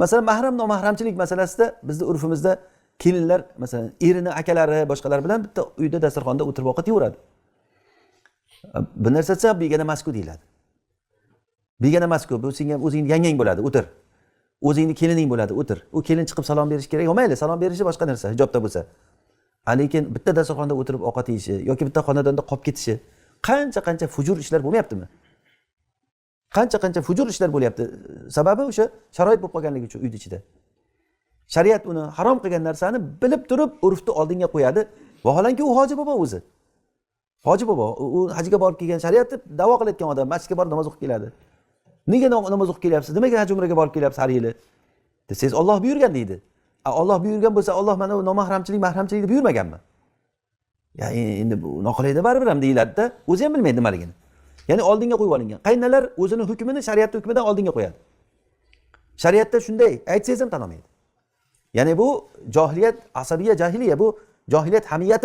Masalan, mahram nomahramchilik masalasida bizni urfimizda kelinlar, masalan, erini akalari, boshqalar bilan bitta uyda dasturxonda o'tirib ovqat yeyveradi. Bu narsa desa, begona emasku deyiladi. Begona emasku, bu senga o'zingni yangang bo'ladi, o'tir. O'zingni kelining bo'ladi, o'tir. U kelin chiqib salom berishi kerak, mayli, salom berishi boshqa narsa, hijobda bo'lsa. Lekin bitta dasturxonda o'tirib ovqat yeyishi yoki bitta xonadonda qolib ketishi, qancha qancha fujur ishlar bo'lmayaptimi? Qancha qancha fujur ishlar bo'lyapti. Sababi o'sha sharoit bo'lib qolganligi uchun uyni ichida. Shariat uni harom qilgan narsani bilib turib urfni oldinga qo'yadi. Vaholanki u hoji bobo o'zi. Hoji bobo, u hajga borib kelgan, shariatni da'vo qilayotgan odam, masjidga borib namoz o'qib keladi. Nega namoz o'qib kelyapsiz? Nimaga haj umraga borib kelyapsiz har yili? Desangiz, Olloh buyurgan deydi. Olloh buyurgan bo'lsa, Olloh mana bu nomahramchilik, mahramchilikni buyurmaganmi? Ya endi bu noqulayda baribir ham deyiladida, o'zi ham bilmaydi nimaligini. Ya'ni oldinga qo'yib olingan. Qaynalar o'zini hukmini shariat hukmidan oldinga qo'yadi. Shariatda shunday aytsangiz ham tan olmaydi. Ya'ni bu johiliyat, asabiya jahiliya, bu johiliyat hamiyati.